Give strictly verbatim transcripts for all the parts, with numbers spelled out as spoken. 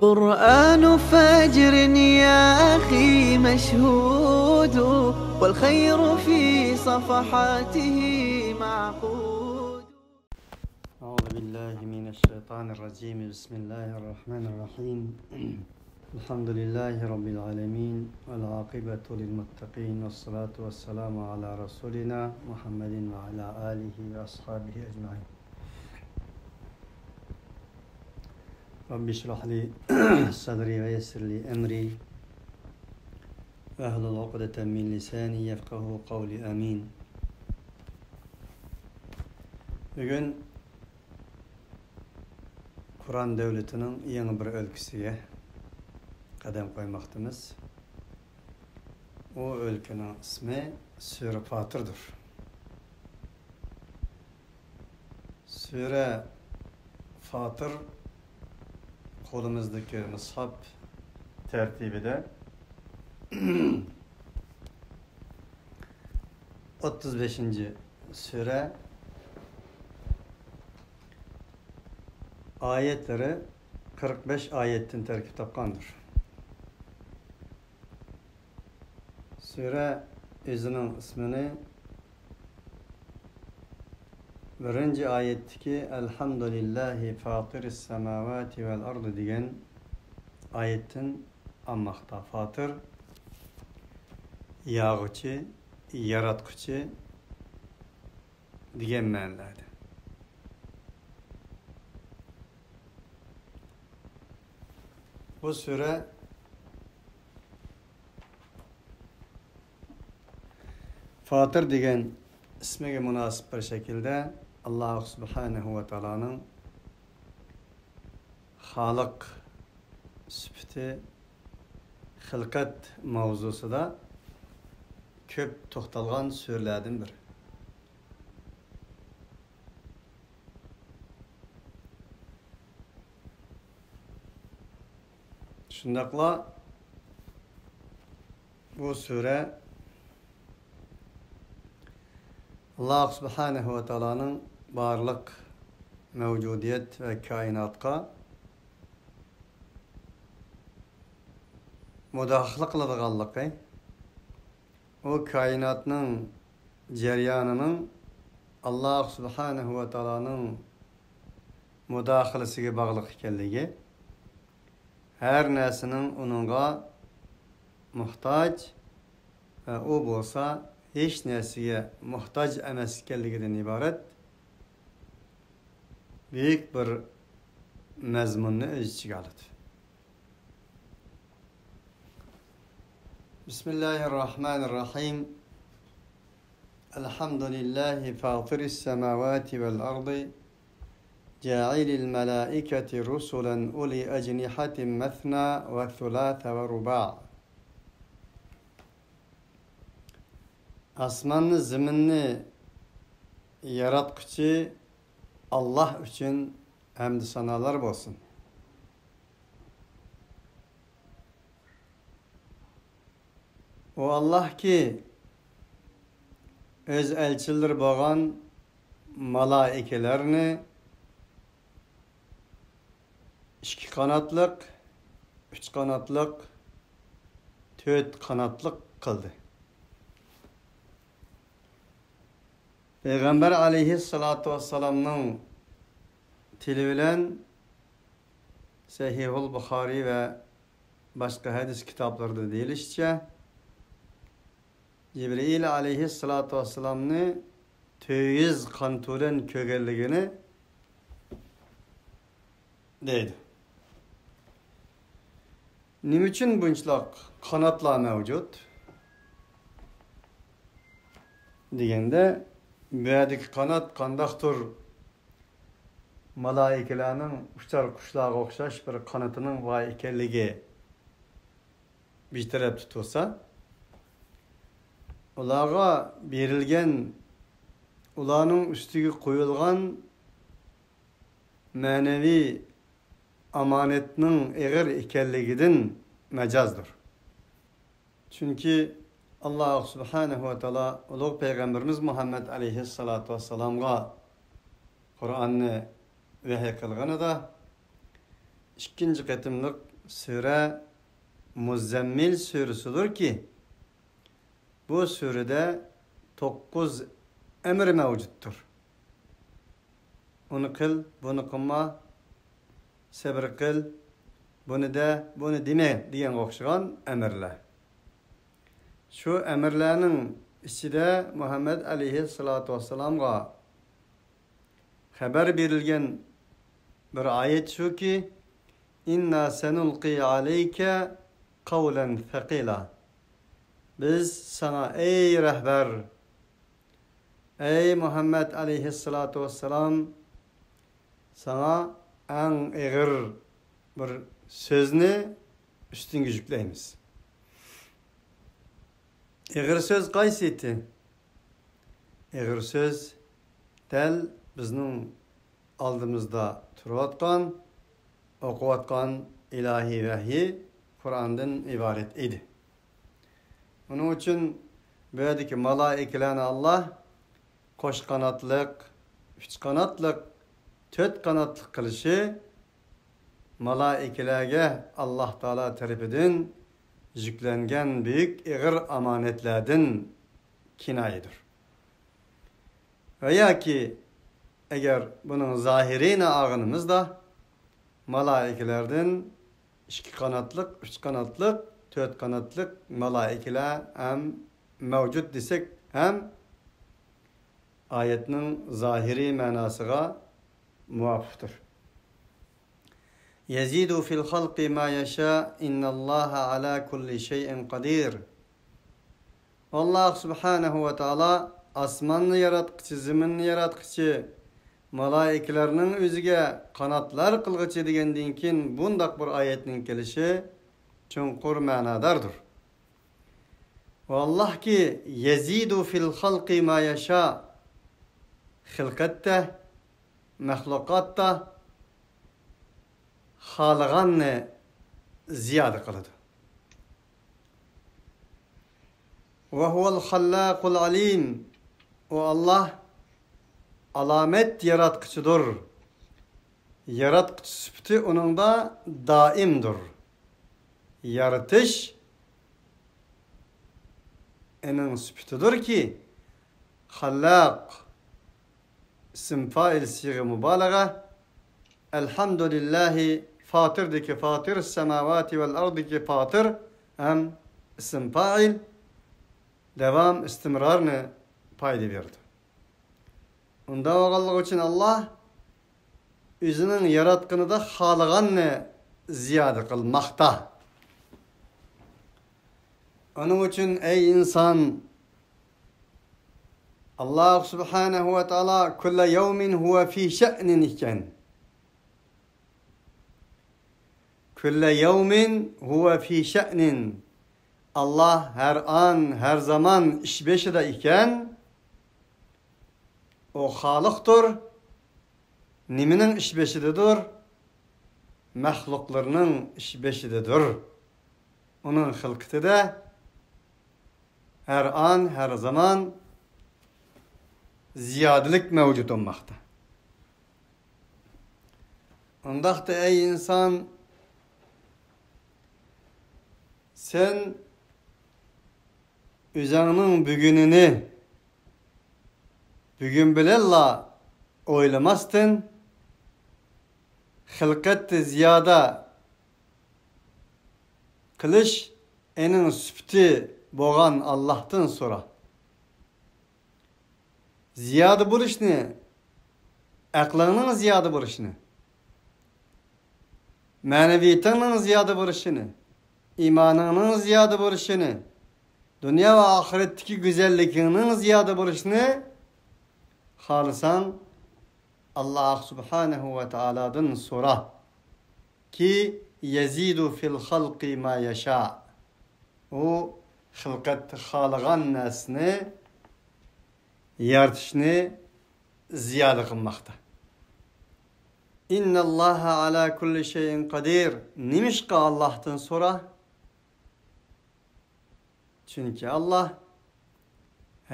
قرآن فجر يا أخي مشهود، والخير في صفحاته معقود. أعوذ بالله من الشيطان الرجيم. بسم الله الرحمن الرحيم. الحمد لله رب العالمين، والعاقبة للمتقين، والصلاة والسلام على رسولنا محمد وعلى آله وأصحابه أجمعين. رب اشرح لي صدري ويسر لي أمري واحلل عقدة من لساني يفقهوا قولي. آمين. بۈگۈن قۇرئان دۆلىتىنىڭ يېڭى بىر ئۆلكىسىگە قەدەم قويماقتىمىز. ئۇ ئۆلكىنىڭ ئىسمى سۈرە فاتىردۇر. سۈرە فاتىر قولىمىزدىكى مۇسھاف تەرتىپىدە ئوتتۇز بەشىنچى سۈرە، ئايەتلىرى قىرىق بەش ئايەتتىن تەركىب تاپقاندۇر. سۈرە ئۆزىنىڭ ئىسمىنى بىرىنچى ئايەتتىكى «ئەلھەمدۇلىللاھى فاتىرىس سەماۋاتى ۋەل ئەرد» دېگەن ئايەتتىن ئالماقتا. فاتىر، ياغۇچى، ياراتقۇچى دېگەن مەنىلەردە. بۇ سۈرە فاتىر دېگەن ئىسمىگە مۇناسىپ بىر شەكىلدە ئاللاھ سۇبھانەھۇ ۋە تائالانىڭ خالىق سۈپىتى، خىلقەت ماۋزۇسىدا كۆپ توختالغان سۈرىلەردىن بىرى. شۇنداقلا بۇ سۈرە ئاللاھ سۇبھانەھۇ ۋە تائالانىڭ بارلىق مەۋجۇدىيەت ۋە كائىناتقا مۇداخىلە قىلىدىغانلىقى، ئۇ كائىناتنىڭ جەريانىنىڭ ئاللاھ سۇبھانەھۇ ۋە تائالانىڭ مۇداخىلىسىگە باغلىق ئىكەنلىكى، ھەر نەرسىنىڭ ئۇنىڭغا موھتاج ۋە ئۇ بولسا ھېچ نەرسىگە موھتاج ئەمەس ئىكەنلىكىدىن ئىبارەت بۈيۈك بىر مەزمۇننى ئۆز ئىچىگە ئالىدۇ. بسم الله الرحمن الرحيم. الحمد لله فاطر السماوات والأرض جاعل الملائكة رسلا أولي أجنحة مثنى وثلاث ورباع. ئاسماننى، زېمىننى ياراتقۇچى ئاللاھ ئۈچۈن ھەمدۇ سانالار بولسۇن. ئۇ ئاللاھكى، ئۆز ئەلچىلىرى بولغان مالائىكىلەرنى ئىككى قاناتلىق، ئۈچ قاناتلىق، تۆت قاناتلىق قىلدى. پەيغەمبەر ئەلەيھىسسالاتۇ ۋەسسالامنىڭ تىلى بىلەن سەھىھۇل بۇخارىي ۋە باشقا ھەدىس كىتابلىرىدا دېيىلىشىچە، جىبرىئىل ئەلەيھىسسالاتۇ ۋەسسالامنى تۆت يۈز قانىتى بىلەن كۆرگەنلىكىنى دەيدۇ. نېمە ئۈچۈن بۇنچىلىك قاناتلار مەۋجۇت دېگەندە، بۇ يەردىكى قانات قانداقتۇر مالائىكىلەرنىڭ ئۇچار قۇشلارغا ئوخشاش بىر قانىتىنىڭ بار ئىكەنلىكى بىر تەرەپتە تۇرسا، ئۇلارغا بېرىلگەن، ئۇلارنىڭ ئۈستىگە قويۇلغان مەنىۋى ئامانەتنىڭ ئېغىر ئىكەنلىكىدىن مەجازدۇر. چۈنكى ئاللاھ سۇبھانەھۇ ۋە تائالا ئۇلۇغ پەيغەمبىرىمىز مۇھەممەد ئەلەيھىسسالاتۇ ۋەسسالامغا قۇرئاننى ۋەھىي قىلغىنىدا، ئىككىنچى قېتىملىق سۈرە مۇزەممىل سۈرىسىدۇركى، بۇ سۈرىدە توققۇز ئەمىر مەۋجۇتتۇر. ئۇنى قىل، بۇنى قىلما، سەبرى قىل، بۇنى دە، بۇنى دېمە دېگەنگە ئوخشىغان ئەمىرلەر. شۇ ئەمىرلەرنىڭ ئىچىدە مۇھەممەد ئەلەيھىسسالاتۇ ۋەسسالامغا خەۋەر بېرىلگەن بىر ئايەت شۇكى، «ئىننا سەنۇلقى ئەلەيكە قەۋلەن سەقىلا.» بىز ساڭا، ئەي رەھبەر، ئەي مۇھەممەد ئەلەيھىسسالاتۇ ۋەسسالام، ساڭا ئەڭ ئېغىر بىر سۆزنى ئۈستۈڭگە يۈكلەيمىز. ئېغىر سۆز قايسى ئىدى؟ ئېغىر سۆز دەل بىزنىڭ ئالدىمىزدا تۇرۇۋاتقان، ئوقۇۋاتقان ئىلاھىي ۋەھىي قۇرئاندىن ئىبارەت ئىدى. ئۇنىڭ ئۈچۈن بۇ يەردىكى مالائىكىلەرنى ئاللا قوش قاناتلىق، ئۈچ قاناتلىق، تۆت قاناتلىق قىلىشى مالائىكىلەرگە ئاللا تائالا تەرىپىدىن يۈكلەنگەن بۈيۈك ئېغىر ئامانەتلەردىن كىنايىدۇر. ۋە ياكى ئەگەر بۇنىڭ زاھىرىنى ئالغىنىمىزدا، مالائىكىلەردىن ئىككى قاناتلىق، ئۈچ قاناتلىق، تۆت قاناتلىق مالائىكىلەر ھەم مەۋجۇت دېسەك ھەم ئايەتنىڭ زاھىرىي مەناسىغا مۇۋاپىقتۇر. يزيد في الخلق ما يشاء إن الله على كل شيء قدير. ئاللا سۇبھانەھۇ ۋە تائالا ئاسماننى ياراتقۇچى، زېمىننى ياراتقۇچى، مالائىكىلەرنىڭ ئۆزىگە قاناتلار قىلغۇچى دېگەندىن كېيىن بۇنداق بىر ئايەتنىڭ كېلىشى چوڭقۇر مەناداردۇر. ۋاللاھكى، يزيد في الخلق ما يشاء، خىلقەتتە، مەخلۇقاتتا خالىغاننى زىيادە قىلىدۇ. وهو الخلاق العليم، ئۇ ئاللا ئالامەت ياراتقۇچىدۇر. ياراتقۇچى سۈپىتى ئۇنىڭدا دائىمدۇر. يارىتىش ئېنىڭ سۈپىتىدۇركى، خەللاق، ئىسىم پائىل، سىيغە مۇبالىغە. ئەلھەمدۇلىللاھى، فاتىردىكى فاتىر، سەماۋاتى ۋەل ئەردىكى فاتىر ھەم ئىسىم پائىل، داۋام، ئىستىمرارنى پايدا بېرىدۇ. ئۇنداق بولغانلىقى ئۈچۈن ئاللا ئۆزىنىڭ ياراتقىنىدا خالىغاننى زىيادە قىلماقتا. ئۇنىڭ ئۈچۈن، ئەي ئىنسان، ئاللا سۇبھانەھۇ ۋە تائالا كۇللە يەۋمىن ھۇۋە فى شەئنىن ئىكەن. كۇللە يەۋمىن ھۇۋە فى شەئنىن. ئاللا ھەر ئان، ھەر زامان ئىش بېشىدا ئىكەن. ئۇ خالىقتۇر. نېمىنىڭ ئىش بېشىدىدۇر؟ مەخلۇقلىرىنىڭ ئىش بېشىدىدۇر. ئۇنىڭ خىلقىتىدە ھەر ئان، ھەر زامان زىيادىلىك مەۋجۇت بولماقتا. ئۇنداقتا، ئەي ئىنسان، سەن ئۆزۈڭنىڭ بۈگۈنىنى بۈگۈن بىلەنلا ئويلىماستىن، خىلقەتتە زىيادە قىلىش ئېنىڭ سۈپىتى بولغان ئاللاھتىن سورا. زىيادە بولۇشنى، ئەقلىڭنىڭ زىيادە بولۇشىنى، مەنىۋىيىتىڭنىڭ زىيادە بولۇشىنى، ئىمانىڭنىڭ زىيادە بولۇشىنى، دۇنيا ۋە ئاخىرەتتىكى گۈزەللىكىڭنىڭ زىيادە بولۇشىنى خالىساڭ، ئاللا سۇبھانەھۇ ۋە تائالادىن سورا. كى يزيد في الخلق ما يشاء. ئۇ خىلقەتتە خالىغان نەرسىنى يارىتىشنى زىيادە قىلماقتا. إن الله على كل شيء قدير. نېمىشقا ئاللاھتىن سورا؟ چۈنكى ئاللا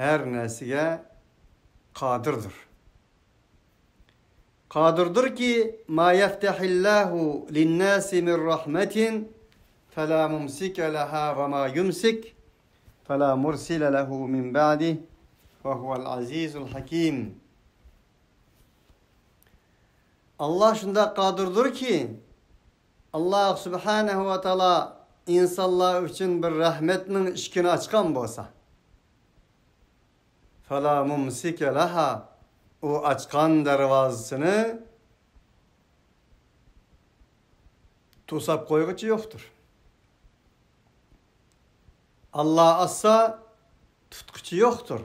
ھەر نەرسىگە قادىردۇر. قادىردۇركى، ما يفتح الله للناس من رحمة فلا ممسك لها وما يمسك فلا مرسل له من بعده وهو العزيز الحكيم. ئاللا شۇنداق قادىردۇركى، ئاللا سۇبھانەھۇ ۋە تائالا ئىنسانلار ئۈچۈن بىر رەھمەتنىڭ ئىشىكىنى ئاچقان بولسا، فلا مۇمسىكە لەھا، ئۇ ئاچقان دەرۋازىسىنى توساپ قويغۇچى يوقتۇر. ئاللا ئاچسا، تۇتقۇچى يوقتۇر.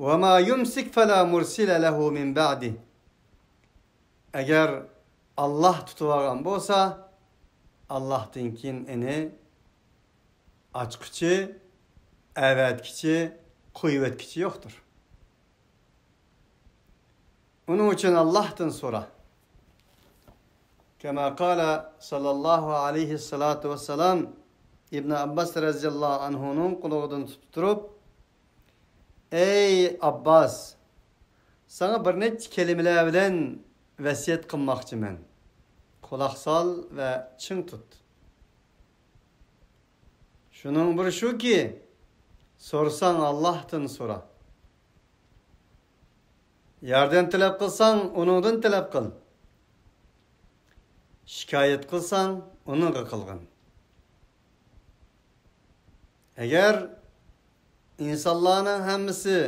ۋە ما يۇمسىك فەلا مۇرسىلە لەھۇ مىن بەئدى. ئەگەر ئاللا تۇتۇۋالغان بولسا، ئاللاھتىن كېيىن ئۇنى ئاچقۇچى، ئەۋەتكۈچى، قويۇۋەتكۈچى يوقتۇر. ئۇنىڭ ئۈچۈن ئاللاھتىن سورا. كما قال صلى الله عليه الصلاة والسلام، ئىبن ئابباس رەزىياللاھۇ ئەنھۇنىڭ قۇلىقىدىن تۇتۇپ تۇرۇپ، ئەي ئابباس، ساڭا بىر نەچچە كەلىمىلەر بىلەن ۋەسىيەت قىلماقچىمەن. قۇلاق سال ۋە چىڭ تۇت. شۇنىڭ بىرى شۇكى، سورىساڭ ئاللاھتىن سورا. ياردەم تەلەپ قىلساڭ، ئۇنىڭدىن تەلەپ قىل. شىكايەت قىلساڭ، ئۇنىڭغا قىلغىن. ئەگەر ئىنسانلارنىڭ ھەممىسى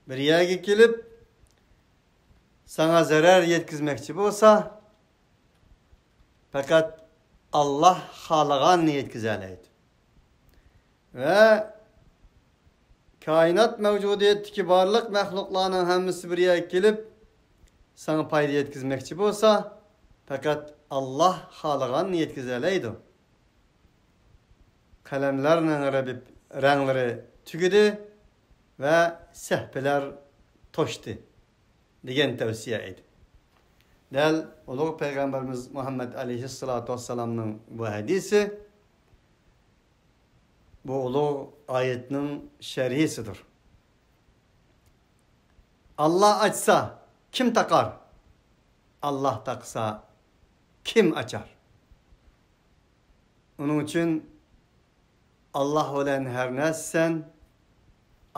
بىر يەرگە كېلىپ، ساڭا زەرەر يەتكۈزمەكچى بولسا، پەقەت ئاللا خالىغاننى يەتكۈزەلەيدۇ. ۋە كائىنات مەۋجۇدىيەتتىكى بارلىق مەخلۇقلارنىڭ ھەممىسى بىر يەرگە كېلىپ، ساڭا پايدا يەتكۈزمەكچى بولسا، پەقەت ئاللا خالىغاننى يەتكۈزەلەيدۇ. قەلەملەرنىڭ رەبىب-، رەڭلىرى تۈگىدى ۋە سەھىپىلەر توشتى، دېگەن تەۋسىيە ئىدى. دەل ئۇلۇغ پەيغەمبىرىمىز مۇھەممەد ئەلەيھىسسالاتۇ ۋەسسالامنىڭ بۇ ھەدىسى بۇ ئۇلۇغ ئايەتنىڭ شەرھىسىدۇر. ئاللا ئاچسا، كىم تاقار؟ ئاللا تاقىسا، كىم ئاچار؟ ئۇنىڭ ئۈچۈن ئاللا بىلەن ھەر نەرسىسەن،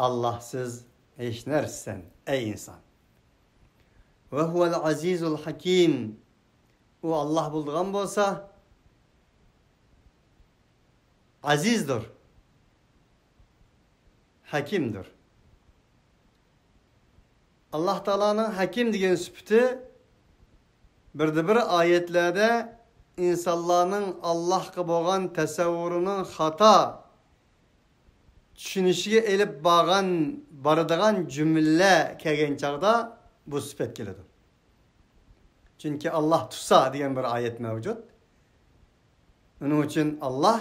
ئاللاسىز ھېچ نەرسىسەن، ئەي ئىنسان. ۋە ھۇۋەل ئەزىزۇل ھەكىم. ئۇ ئاللا بولىدىغان بولسا، ئەزىزدۇر، ھەكىمدۇر. ئاللا تائالانىڭ ھەكىم دېگەن سۈپىتى بىردە بىر ئايەتلەردە ئىنسانلارنىڭ ئاللاھقا بولغان تەسەۋۋۇرىنىڭ خاتا، چۈشىنىشىگە ئېلىپ بارغان، بارىدىغان جۈملە كەلگەن چاغدا بۇ سۈپەت كېلىدۇ. چۈنكى ئاللا تۇتسا دېگەن بىر ئايەت مەۋجۇت. ئۇنىڭ ئۈچۈن ئاللا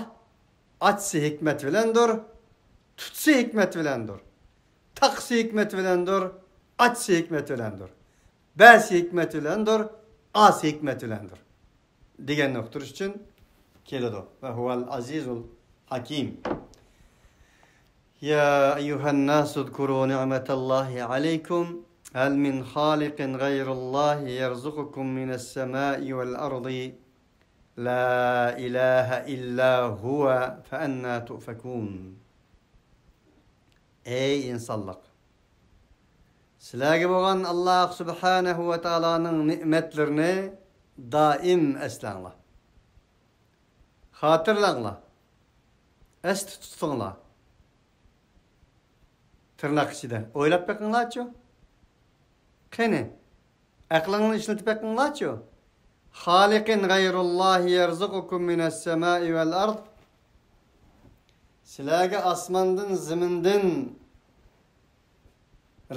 ئاچسا ھېكمەت بىلەندۇر، تۇتسا ھېكمەت بىلەندۇر، تاقسا ھېكمەت بىلەندۇر، ئاچسا ھېكمەت بىلەندۇر، بەرسە ھېكمەت بىلەندۇر، ئالسا ھېكمەت بىلەندۇر، دېگەننى ئۇقتۇرۇش ئۈچۈن كېلىدۇ. ۋە ھۇۋەل ئەزىزۇل ھەكىم. يا أيها الناس اذكروا نعمة الله عليكم هل من خالق غير الله يرزقكم من السماء والأرض لا إله إلا هو فأنى تؤفكون. ئەي ئىنسانلىق! سىلەرگە بولغان ئاللا سۇبھانەھۇ ۋە تائالانىڭ نېمەتلىرىنى دائىم ئەسلەڭلار. خاتىرىلەڭلار. ئەستە تۇتۇڭلار. تىرناق ئىچىدە. ئويلاپ بېقىڭلارچۇ. قېنى، ئەقلىڭلارنى ئىشلىتىپ بېقىڭلارچۇ. خالقىن غەيرۇللاھى يەرزۇقۇكۇم مىنەسسەمائى ۋەل ئەرد. سىلەرگە ئاسماندىن، زېمىندىن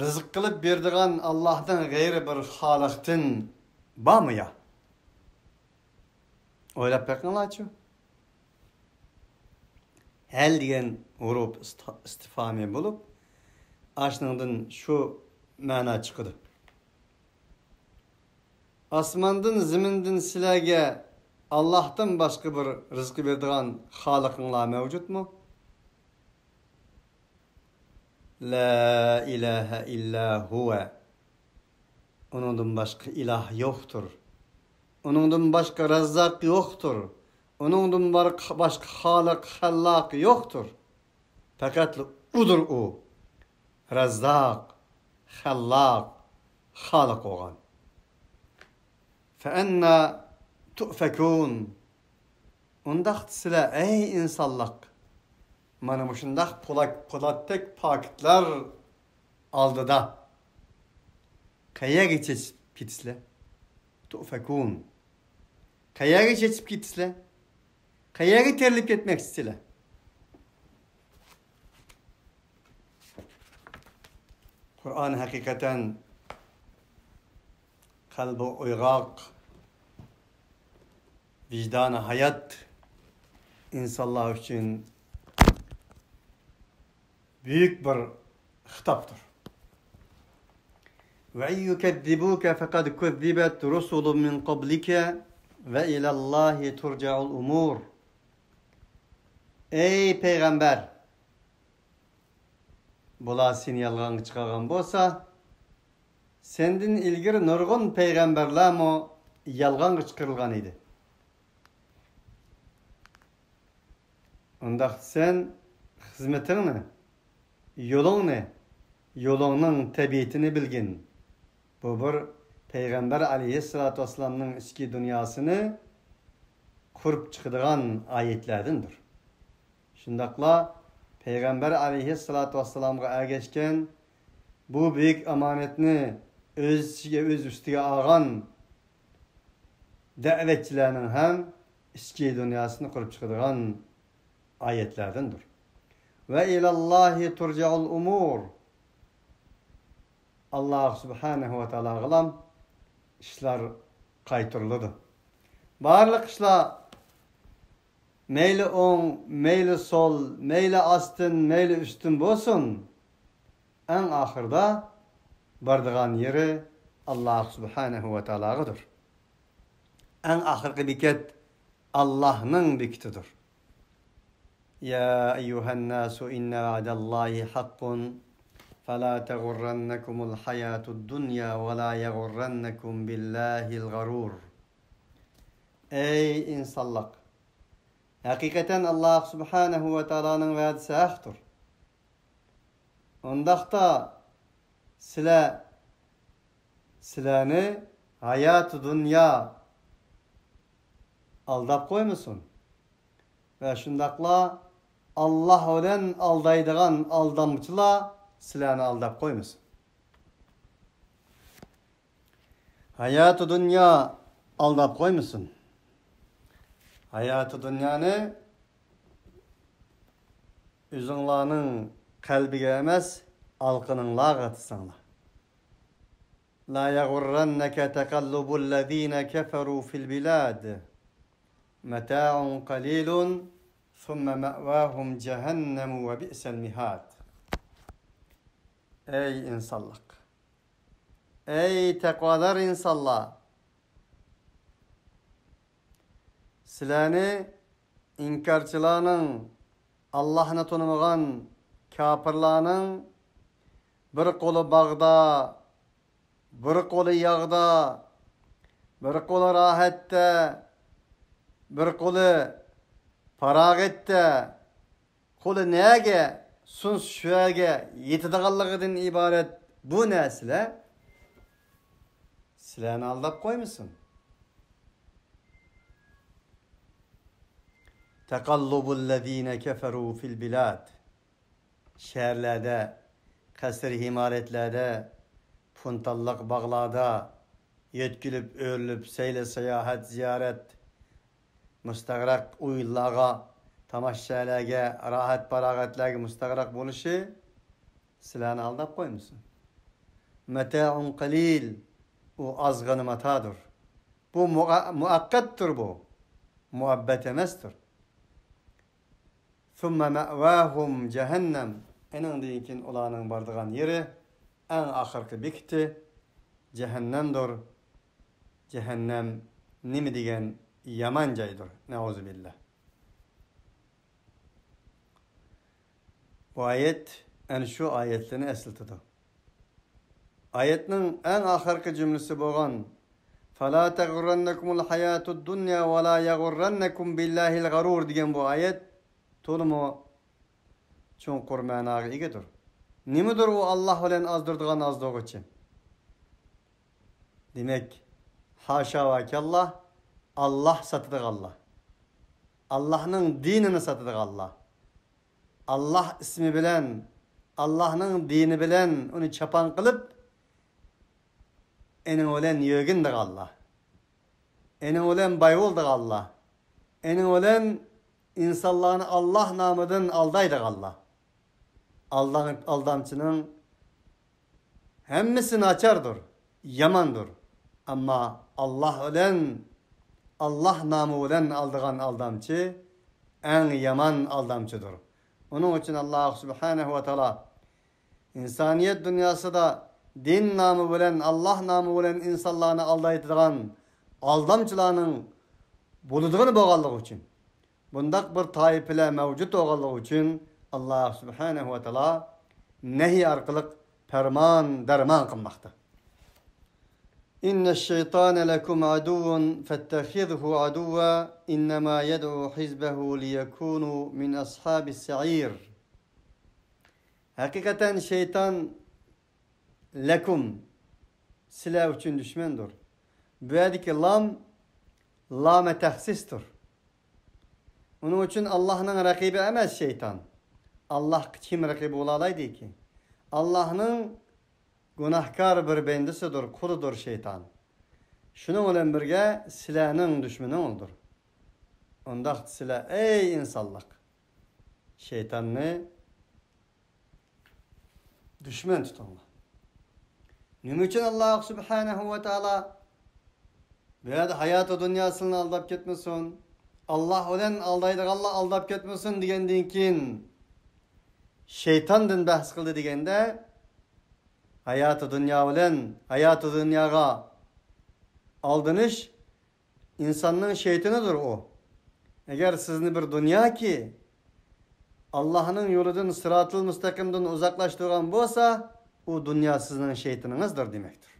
رىزىق قىلىپ بېرىدىغان ئاللاھتىن غەيرى بىر خالىقتىن بارمۇ يا؟ ئويلاپ بېقىڭلارچۇ. ھەل دېگەن ھۇرۇپ ئىست-، ئىستىفھامى بولۇپ، ئاشۇنىڭدىن شۇ مەنا چىقىدۇ. ئاسماندىن، زېمىندىن سىلەرگە ئاللاھتىن باشقا بىر رىزقى بېرىدىغان خالىقىڭلار مەۋجۇتمۇ؟ لا ئىلاھە ئىللا ھۇۋە. ئۇنىڭدىن باشقا ئىلاھ يوقتۇر. ئۇنىڭدىن باشقا رەززاق يوقتۇر. ئۇنىڭدىن بار-، باشقا خالىق، خەللاق يوقتۇر. پەقەتلا ئۇدۇر ئۇ. رەززاق، خەللاق، خالىق بولغان. فەئەننا تۇئفەكۇن. ئۇنداقتا سىلەر، ئەي ئىنسانلار، مانا مۇشۇنداق پولات-، پولاتتەك پاكىتلار ئالدىدا قەيەرگە چېچىپ كېتىسىلەر؟ تۇئفەكۇن. قەيەرگە چېچىپ كېتىسىلەر؟ قەيەرگە تىرىلىپ كەتمەكچىسىلەر؟ قۇرئان ھەقىقەتەن قەلبى ئويغاق، ۋىجدانى ھايات ئىنسانلار ئۈچۈن بۈيۈك بىر خىتابتۇر. وَإِن يُكَذِّبُوكَ فَقَدْ كُذِّبَتْ رُسُلٌ مِّن قَبْلِكَ وَإِلَى اللَّهِ تُرْجَعُ الْأُمُورُ. ئەي پەيغەمبەر، بۇلار سېنى يالغانغا چىقارغان بولسا، سەندىن ئىلگىرى نۇرغۇن پەيغەمبەرلەرمۇ يالغانغا چىقىرىلغان ئىدى. ئۇنداقتا سەن خىزمىتىڭنى، يولۇڭنى، يولۇڭنىڭ تەبىئىتىنى بىلگىن. بۇ بىر پەيغەمبەر ئەلەيھىسسالاتۇ ۋەسسالامنىڭ ئىچكى دۇنياسىنى قۇرۇپ چىقىدىغان ئايەتلەردىندۇر. شۇنداقلا پەيغەمبەر ئەلەيھىسسالاتۇ ۋەسسالامغا ئەگەشكەن، بۇ بۈيۈك ئامانەتنى ئۆز ئىچىگە، ئۆز ئۈستىگە ئالغان دەۋەتچىلەرنىڭ ھەم ئىچكى دۇنياسىنى قۇرۇپ چىقىدىغان ئايەتلەردىندۇر. وَإِلَى اللَّهِ تُرْجَعُ الْأُمُورُ. ئاللاھ سۇبھانەھۇ ۋە تائالاغىلا ئىشلار قايتۇرۇلىدۇ. بارلىق ئىشلار مەيلى ئوڭ، مەيلى سول، مەيلى ئاستىن، مەيلى ئۈستۈن بولسۇن، ئەڭ ئاخىرىدا بارىدىغان يېرى ئاللاھ سۇبھانەھۇ ۋە تائالاغىدۇر. ئەڭ ئاخىرقى بېكەت ئاللاھنىڭ بېكىتىدۇر. يا أيها الناس إن وعد الله حق فلا تغرنكم الحياة الدنيا ولا يغرنكم بالله الغرور. ئەي ئىنسانلار! ھەقىقەتەن ئاللاھ سۇبھانەھۇ ۋە تائالانىڭ ۋەدىسى ھەقتۇر. ئۇنداقتا سىلەر، سىلەرنى ھاياتى دۇنيا ئالداپ قويمىسۇن. ۋە شۇنداقلا ئاللاھ بىلەن ئالدايدىغان ئالدامچىلار سىلەرنى ئالداپ قويمىسۇن. ھاياتى دۇنيا ئالداپ قويمىسۇن. ھاياتى دۇنيانى ئۆزۈڭلارنىڭ قەلبىگە ئەمەس، ئالىقىنىڭلارغا تىسىڭلار. لا يغرنك تقلب الذين كفروا في البلاد متاع قليل ثم مأواهم جهنم وبئس المهاد. ئەي ئىنسانلار! ئەي تەقۋادار ئىنسانلار! سىلەرنى ئىنكارچىلارنىڭ، ئاللاھنى تونۇمىغان كاپىرلارنىڭ بىر قولى باغدا، بىر قولى ياغدا، بىر قولى راھەتتە، بىر قولى پاراغەتتە، قولى نەگە سۇنسا شۇ يەرگە يېتىدىغانلىقىدىن ئىبارەت بۇ نەرسىلەر سىلەرنى ئالداپ قويمىسۇن. تقلب الذين كفروا في البلاد. شەھەرلەردە، قەسىر ئىمارەتلەردە، پۇنتاللىق باغلاردا يۆتكىلىپ، ئۆرۈلۈپ، سەيلە، ساياھەت، زىيارەت، مۇستەغرەق ئويۇنلارغا، تاماشىچىلارغا، راھەت-پاراغەتلەرگە مۇستەغرەق بولۇشى سىلەرنى ئالداپ قويمىسۇن. متاع قليل، ئۇ ئازغىنە ماتادۇر. بۇ مۇئە-، مۇئەققەتتۇر بۇ. مۇئەببەت ئەمەستۇر. ثم مأواهم جهنم، ئېنىڭدىن كېيىن ئۇلارنىڭ بارىدىغان يېرى، ئەڭ ئاخىرقى بېكىتى جەھەننەمدۇر. جەھەننەم نېمە دېگەن يامان جايدۇر. نەئۇزۇبىللا. بۇ ئايەت ئەنە شۇ ئايەتلەرنى ئەسلىتىدۇ. ئايەتنىڭ ئەڭ ئاخىرقى جۈملىسى بولغان «فلا تغرنكم الحياة الدنيا ولا يغرنكم بالله الغرور» دېگەن بۇ ئايەت تولىمۇ چوڭقۇر مەناغا ئىگىدۇر. نېمىدۇر ئۇ ئاللاھ بىلەن ئازدۇرىدىغان ئازدۇرغۇچى؟ دېمەك، ھاشا ۋە كاللا، ئاللاھ ساتىدىغانلار، ئاللاھنىڭ دىنىنى ساتىدىغانلار، ئاللاھ ئىسمى بىلەن، ئاللاھنىڭ دىنى بىلەن ئۇنى چاپان قىلىپ، ئېنىڭ بىلەن يۆگىنىدىغانلار، ئېنىڭ بىلەن باي بولىدىغانلار، ئېنىڭ بىلەن ئىنسانلارنى ئاللاھ نامىدىن ئالدايدىغانلار. ئالدام-، ئالدامچىنىڭ ھەممىسى ناچاردۇر، ياماندۇر. ئەمما ئاللاھ بىلەن، ئاللاھ نامى بىلەن ئالدىغان ئالدامچى ئەڭ يامان ئالدامچىدۇر. ئۇنىڭ ئۈچۈن ئاللاھ سۇبھانەھۇ ۋە تائالا ئىنسانىيەت دۇنياسىدا دىن نامى بىلەن، ئاللاھ نامى بىلەن ئىنسانلارنى ئالدايدىغان ئالدامچىلارنىڭ بولىدىغىنى بولغانلىقى ئۈچۈن، بۇنداق بىر تائىپىلەر مەۋجۇت بولغانلىقى ئۈچۈن، ئاللاھ سۇبھانەھۇ ۋە تائالا نەھى ئارقىلىق پەرمان، دەرمان قىلماقتا. إن الشيطان لكم عدو فاتخذه عدوا إنما يدعو حزبه ليكونوا من أصحاب السعير. ھەقىقەتەن شەيتان لەكۇم، سىلەر ئۈچۈن دۈشمەندۇر. بۇ يەردىكى لام، لامە تەخسىستۇر. ئۇنىڭ ئۈچۈن ئاللاھنىڭ رەقىبى ئەمەس شەيتان. ئاللاھقا كىم رەقىب بولالايدىكى؟ ئاللاھنىڭ گۇناھكار بىر بەندىسىدۇر، قۇلىدۇر شەيتان. شۇنىڭ بىلەن بىرگە سىلەرنىڭ دۈشمىنىڭدۇر. ئۇنداق سىلەر، ئەي ئىنسانلىق، شەيتاننى دۈشمەن تۇتۇڭلار. نېمە ئۈچۈن ئاللاھ سۇبھانەھۇ ۋە تائالا بۇ يەردە ھاياتى دۇنيا سىلىنى ئالداپ كەتمىسۇن، ئاللاھ بىلەن ئالدايدىغانلار ئالداپ كەتمىسۇن دېگەندىن كېيىن، شەيتاندىن بەھس قىلدى دېگەندە، ھاياتى دۇنيا بىلەن، ھاياتى دۇنياغا ئالدىنىش ئىنساننىڭ شەيتىنىدۇر ئۇ. ئەگەر سىزنى بىر دۇنياكى ئاللاھنىڭ يولىدىن، سىراتىل مۇستەقىمدىن ئۇزاقلاشتۇرغان بولسا، ئۇ دۇنيا سىزنىڭ شەيتىنىڭىزدۇر دېمەكتۇر.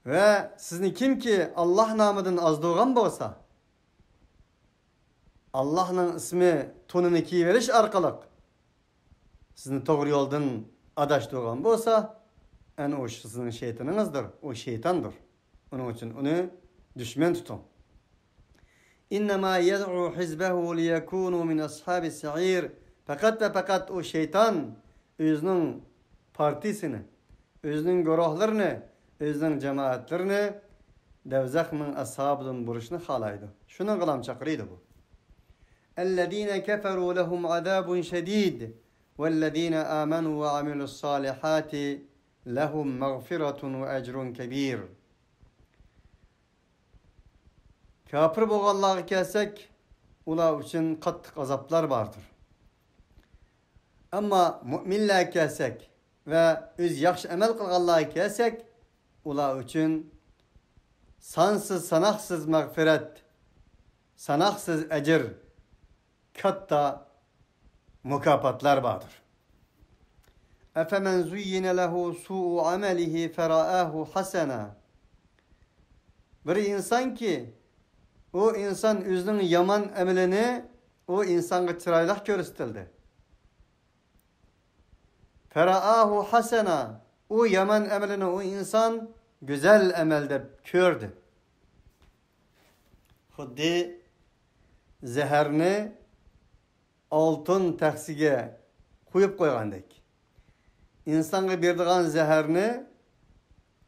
ۋە سىزنى كىمكى ئاللاھ نامىدىن ئازدۇرغان بولسا، ئاللاھنىڭ ئىسمى تونىنى كىيىۋېلىش ئارقىلىق سىزنى توغرا يولدىن ئاداشتۇرغان بولسا، ئەنە ئۇ سىزنىڭ شەيتىنىڭىزدۇر، ئۇ شەيتاندۇر. ئۇنىڭ ئۈچۈن ئۇنى دۈشمەن تۇتۇڭ. إنما يدعو حزبه ليكونوا من أصحاب السعير. پەقەت ۋە پەقەت ئۇ شەيتان ئۆزىنىڭ پارتىيىسىنى، ئۆزىنىڭ گۇرۇھلىرىنى، ئۆزىنىڭ جامائەتلىرىنى دوزاخنىڭ ئەسھابىدىن بولۇشنى خالايدۇ. شۇنىڭغىلا چاقىرىدۇ بۇ. الذين كفروا لهم عذاب شديد والذين آمنوا وعملوا الصالحات لهم مغفرة وأجر كبير. كاپىر بولغانلارغا كەلسەك، ئۇلار ئۈچۈن قاتتىق ئازابلار باردۇر. ئەمما مۇئمىنلەرگە كەلسەك ۋە ئۆزى ياخشى ئەمەل قىلغانلارغا كەلسەك، ئۇلار ئۈچۈن سانسىز ساناقسىز مەغپىرەت، ساناقسىز ئەجىر، كاتتا مۇكاپاتلار باردۇر. أفمن زين له سوء عمله فرآه حسنا. بىر ئىنسانكى، ئۇ ئىنسان ئۆزىنىڭ يامان ئەمىلىنى ئۇ ئىنسانغا چىرايلىق كۆرسىتىلدى. فرآه حسنا، ئۇ يامان ئەمىلىنى ئۇ ئىنسان گۈزەل ئەمەل دەپ كۆردى. خۇددى زەھەرنى ئالتۇن تەخسىگە قۇيۇپ قويغاندەك. ئىنسانغا بېرىدىغان زەھەرنى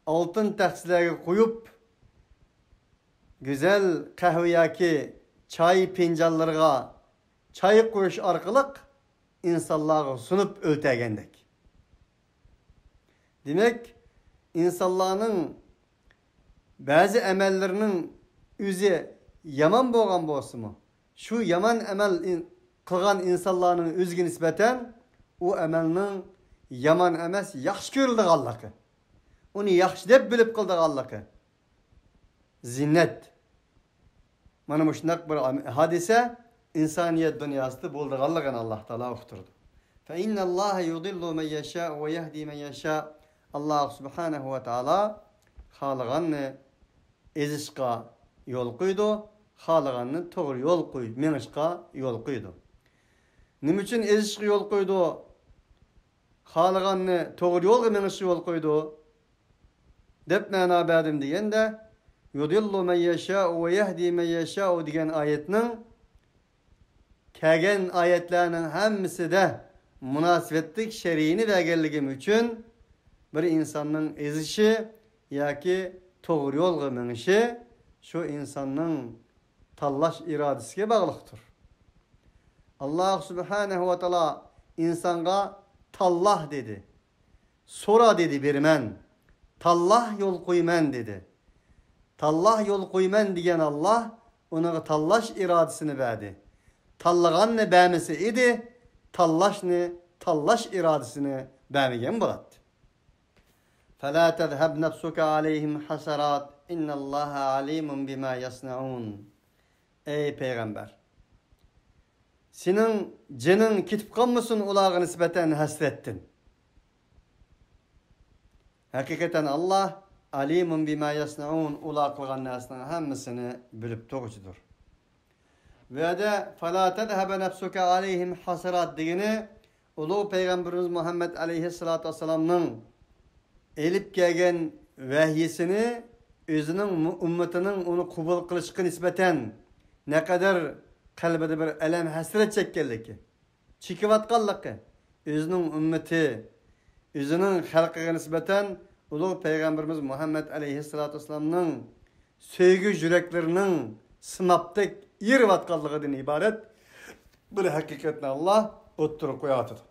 ئالتۇن تەخسىلەرگە قۇيۇپ، گۈزەل قەھۋە ياكى چاي پىنجانلىرىغا چاي قۇيۇش ئارقىلىق ئىنسانلارغا سۇنۇپ ئۆلتۈرگەندەك. دېمەك، ئىنسانلارنىڭ بەزى ئەمەللىرىنىڭ ئۆزى يامان بولغان بولسىمۇ، شۇ يامان ئەمەل ئىن-، قىلغان ئىنسانلارنىڭ ئۆزىگە نىسبەتەن ئۇ ئەمەلنىڭ يامان ئەمەس، ياخشى كۆرۈلىدىغانلىقى، ئۇنى ياخشى دەپ بىلىپ قىلىدىغانلىقى، زىننەت. مانا مۇشۇنداق بىر ئام-، ھادىسە ئىنسانىيەت دۇنياسىدا بولىدىغانلىقىنى ئاللاھ تائالا ئۇقتۇرىدۇ. فإن الله يضل من يشاء ويهدي من يشاء. ئاللاھ سۇبھانەھۇ ۋە تائالا خالىغاننى ئېزىشقا يول قويىدۇ، خالىغاننى توغرا يول قوي-، مېڭىشقا يول قويىدۇ. نېمە ئۈچۈن ئېزىشقا يول قويىدۇ؟ خالىغاننى توغرا يولغا مېڭىشقا يول قويىدۇ، دەپ مەنا بەردىم دېگەندە، يۇدىللۇ مەن يەشائۇ ۋە يەھدى مەن يەشائۇ دېگەن ئايەتنىڭ كەلگەن ئايەتلەرنىڭ ھەممىسىدە مۇناسىۋەتلىك شەرھىنى بەرگەنلىكىم ئۈچۈن، بىر ئىنساننىڭ ئېزىشى ياكى توغرا يولغا مېڭىشى شۇ ئىنساننىڭ تاللاش ئىرادىسىگە باغلىقتۇر. ئاللاھ سۇبھانەھۇ ۋە تائالا ئىنسانغا تاللا دېدى. سورا دېدى، بېرىمەن. تاللا يول قويىمەن دېدى. تاللا يول قويىمەن دېگەن ئاللاھ ئۇنىڭغا تاللاش ئىرادىسىنى بەردى. تاللىغاننى بەرمىسە ئىدى، تاللاشنى، تاللاش ئىرادىسىنى بەرمىگەن بولاتتى. فلا تذهب نفسك عليهم حسرات إن الله عليم بما يصنعون. ئەي پەيغەمبەر، سېنىڭ جېنىڭ كېتىپ قالمىسۇن ئۇلارغا نىسبەتەن ھەسرەتتىن. ھەقىقەتەن ئاللاھ ئالىمۇن بىما يەسنەئۇن، ئۇلار قىلغان نەرسىنىڭ ھەممىسىنى بىلىپ تۇرغۇچىدۇر. بۇ يەردە فلا تذهب نفسك عليهم حسرات دېگىنى، ئۇلۇغ پەيغەمبىرىمىز مۇھەممەد ئەلەيھىسسالاتۇ ۋەسسالامنىڭ ئېلىپ كەلگەن ۋەھيىسىنى ئۆزىنىڭ مۇ-، ئۈممىتىنىڭ ئۇنى قوبۇل قىلىشقا نىسبەتەن نەقەدەر قەلبىدە بىر ئەلەم، ھەسرەت چەككەنلىكى، چېكىۋاتقانلىقى، ئۆزىنىڭ ئۈممىتى، ئۆزىنىڭ خەلقىگە نىسبەتەن ئۇلۇغ پەيغەمبىرىمىز مۇھەممەد ئەلەيھىسسالاتۇ ۋەسسالامنىڭ سۆيگۈ يۈرەكلىرىنىڭ سىناپتەك ئېرىۋاتقانلىقىدىن ئىبارەت بىر ھەقىقەتنى ئاللاھ ئوتتۇرىغا قويۇۋاتىدۇ.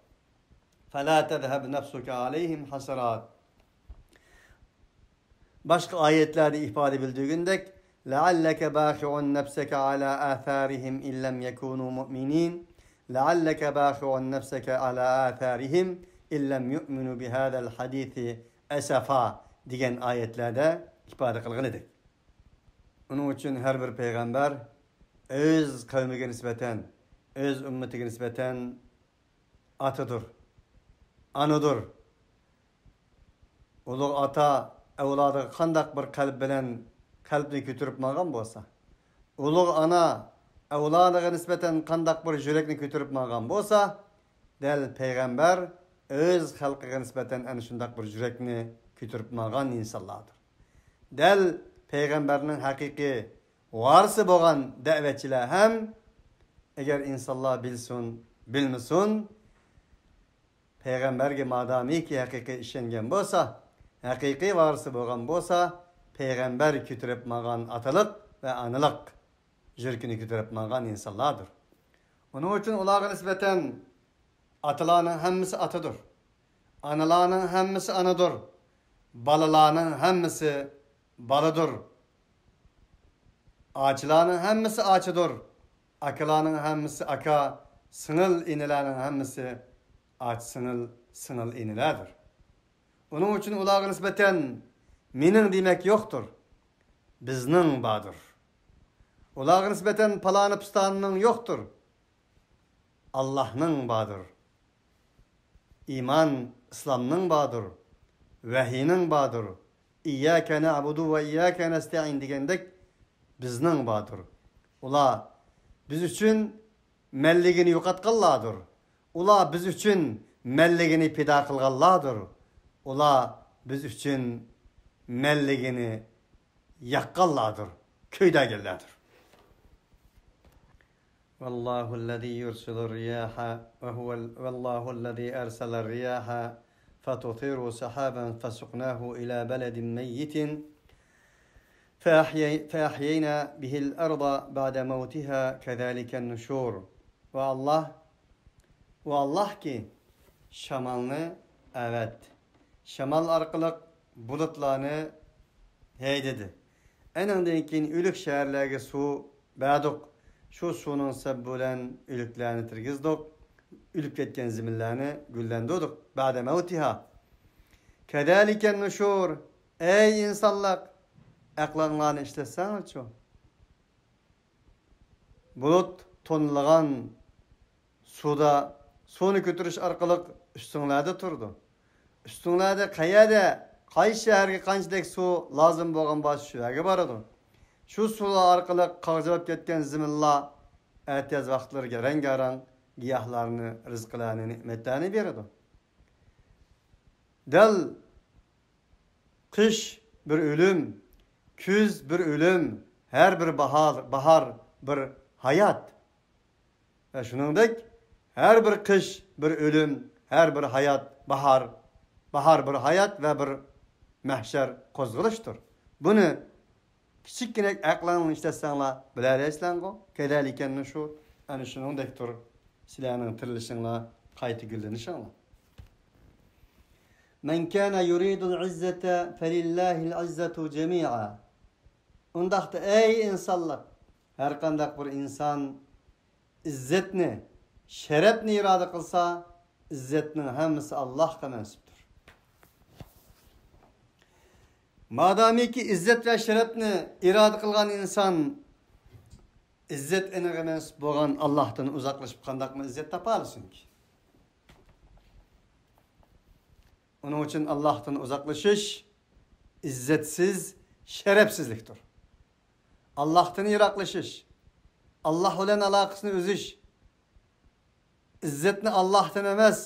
فلا تذهب نفسك عليهم حسرات. باشقا ئايەتلەردە ئىپادە بىلدۈرگىنىدەك، لعلك باخع نفسك على آثارهم إن لم يكونوا مؤمنين، لعلك باخع نفسك على آثارهم إن لم يؤمنوا بهذا الحديث أسفا دېگەن ئايەتلەردە ئىپادە قىلغىنىدەك. ئۇنىڭ ئۈچۈن ھەر بىر پەيغەمبەر ئۆز قەۋمىگە نىسبەتەن، ئۆز ئۈممىتىگە نىسبەتەن ئاتىدۇر، ئانىدۇر. ئۇلۇغ ئاتا ئەۋلادىغا قانداق بىر قەلب بىلەن قەلبنى كۆتۈرۈپ ماڭغان بولسا، ئۇلۇغ ئانا ئەۋلادىغا نىسبەتەن قانداق بىر يۈرەكنى كۆتۈرۈپ ماڭغان بولسا، دەل پەيغەمبەر ئۆز خەلقىگە نىسبەتەن ئەنە شۇنداق بىر يۈرەكنى كۆتۈرۈپ ماڭغان ئىنسانلاردۇر. دەل پەيغەمبەرنىڭ ھەقىقىي ۋارىسى بولغان دەۋەتچىلەر ھەم، ئەگەر ئىنسانلار بىلسۇن، بىلمىسۇن، پەيغەمبەرگە مادامىكى ھەقىقىي ئىشەنگەن بولسا، ھەقىقىي ۋارىسى بولغان بولسا، پەيغەمبەر كۆتۈرۈپ ماڭغان ئاتىلىق ۋە ئانىلىق يۈرىكىنى كۆتۈرۈپ ماڭغان ئىنسانلاردۇر. ئۇنىڭ ئۈچۈن ئۇلارغا نىسبەتەن ئاتىلارنىڭ ھەممىسى ئاتىدۇر. ئانىلارنىڭ ھەممىسى ئانىدۇر. بالىلارنىڭ ھەممىسى بالىدۇر. ئاچىلارنىڭ ھەممىسى ئاچىدۇر. ئاكىلارنىڭ ھەممىسى ئاكا، سىڭىل ئىنىلەرنىڭ ھەممىسى ئاچا سىڭىل، سىڭىل ئىنىلەردۇر. ئۇنىڭ ئۈچۈن ئۇلارغا نىسبەتەن مېنىڭ دېمەك يوقتۇر. بىزنىڭ باردۇر. ئۇلارغا نىسبەتەن پالانى پۇستانىنىڭ يوقتۇر. ئاللاھنىڭ باردۇر. ئىمان، ئىسلامنىڭ باردۇر. ۋەھىينىڭ باردۇر. ئىيياكە نەئبۇدۇ ۋە ئىيياكە نەستەئىن دېگەندەك بىزنىڭ باردۇر. ئۇلار بىز ئۈچۈن مەنلىكىنى يوقاتقانلاردۇر. ئۇلار بىز ئۈچۈن مەنلىكىنى پىدا قىلغانلاردۇر. ئۇلار بىز ئۈچۈن مەنلىكىنى ياققانلاردۇر، كۆيدۈرگەنلەردۇر. والله الذي يرسل الرياح وهو ال-، والله الذي أرسل الرياح فتثير سحابا فسقناه إلى بلد ميت فأحيي-، فأحيينا به الأرض بعد موتها كذلك النشور. ۋە ئاللاھ، ۋە ئاللاھكى، شامالنى ئەۋەتتى. شامال ئارقىلىق بۇلۇتلارنى ھەيدىدى. ئەنىڭدىن كېيىن ئۆلۈك شەھەرلەرگە سۇ بەردۇق. شۇ سۇنىڭ سەۋەبى بىلەن ئۆلۈكلەرنى تىرگۈزدۇق. ئۆلۈپ كەتكەن زېمىنلەرنى گۈللەندۈردۇق. بعد موتها كذلك النشور. ئەي ئىنسانلار، ئەقلىڭلارنى ئىشلەتسەڭلارچۇ. بۇلۇت تونۇلغان سۇدا سۇنى كۆتۈرۈش ئارقىلىق ئۈستۈڭلەردە تۇرىدۇ. ئۈستۈڭلەردە قەيەردە، قايسى شەھەرگە قانچىلىك سۇ لازىم بولغان بولسا، شۇ يەرگە بارىدۇ. شۇ سۇلار ئارقىلىق قاغجىراپ كەتكەن زېمىنلار ئەتىياز ۋاقىتلىرىغا رەڭگارەڭ گىياھلارنى، رىزقىلارنى، نېمەتلەرنى بېرىدۇ. دەل قىش بىر ئۆلۈم، كۈز بىر ئۆلۈم، ھەر بىر باھار، باھار بىر ھايات. ۋە شۇنىڭدەك، ھەر بىر قىش بىر ئۆلۈم، ھەر بىر ھايات باھار، باھار بىر ھايات ۋە بىر مەھشەر قوزغىلىشتۇر. بۇنى كىچىككىنە ئەقلىڭلارنى ئىشلەتسەڭلار بىلەلەيسىلەرغۇ؟ كەزالىكەن نۇشۇر، ئەنە شۇنىڭدەكتۇر سىلەرنىڭ تىرىلىشىڭلار، قايتا گۈللىنىشىڭلار. مەن كانە يۇرىدۇل ئىززەتە فەلىللاھىل ئىززەتۇ جەمىئا. ئۇنداقتا، ئەي ئىنسانلار، ھەرقانداق بىر ئىنسان ئىززەتنى، شەرەپنى ئىرادە قىلسا، ئىززەتنىڭ ھەممىسى ئاللاھقا مەنسۇپتۇر. مادامىكى ئىززەت ۋە شەرەپنى ئىرادە قىلغان ئىنسان ئىززەت ئېنىغا مەنسۇپ بولغان ئاللاھتىن ئۇزاقلىشىپ قانداقمۇ ئىززەت تاپالىسۇنكى؟ ئۇنىڭ ئۈچۈن ئاللاھتىن ئۇزاقلىشىش ئىززەتسىز، شەرەپسىزلىكتۇر. ئاللاھتىن يىراقلىشىش، ئاللاھ بىلەن ئالاقىسىنى ئۈزۈش، ئىززەتنى ئاللاھتىن ئەمەس،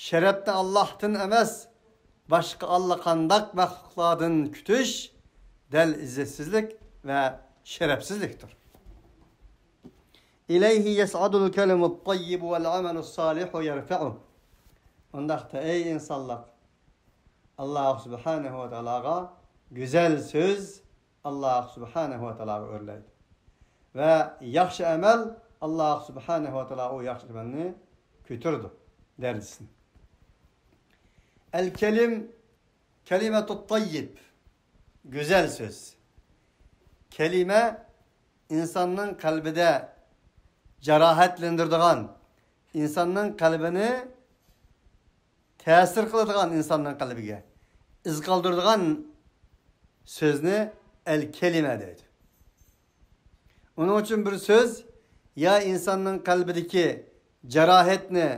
شەرەپنى ئاللاھتىن ئەمەس، باشقا ئاللىقانداق مەخلۇقلاردىن كۈتۈش دەل ئىززەتسىزلىك ۋە شەرەپسىزلىكتۇر. ئىلەيھى يەسئەدۇل كەلىمۇت تەييىبۇ ۋەل ئەمەلۇس سالىھۇ يەرفەئۇھ. ئۇنداقتا، ئەي ئىنسانلار، ئاللاھ سۇبھانەھۇ ۋە تائالاغا گۈزەل سۆز ئاللاھ سۇبھانەھۇ ۋە تائالاغا ئۆرلەيدۇ. ۋە ياخشى ئەمەل، ئاللاھ سۇبھانەھۇ ۋە تائالا ئۇ ياخشى ئەمەلنى كۆتۈرىدۇ دەرىجىسىنى. ئەل كەلىم، كەلىمەتۇت تەييىب، گۈزەل سۆز. كەلىمە ئىنساننىڭ قەلبىدە جاراھەتلەندۈرىدىغان، ئىنساننىڭ قەلبىنى تەسىر قىلىدىغان، ئىنساننىڭ قەلبىگە ئىز قالدۇرىدىغان سۆزنى ئەل كەلىمە دەيدۇ. ئۇنىڭ ئۈچۈن بىر سۆز يا ئىنساننىڭ قەلبىدىكى جاراھەتنى،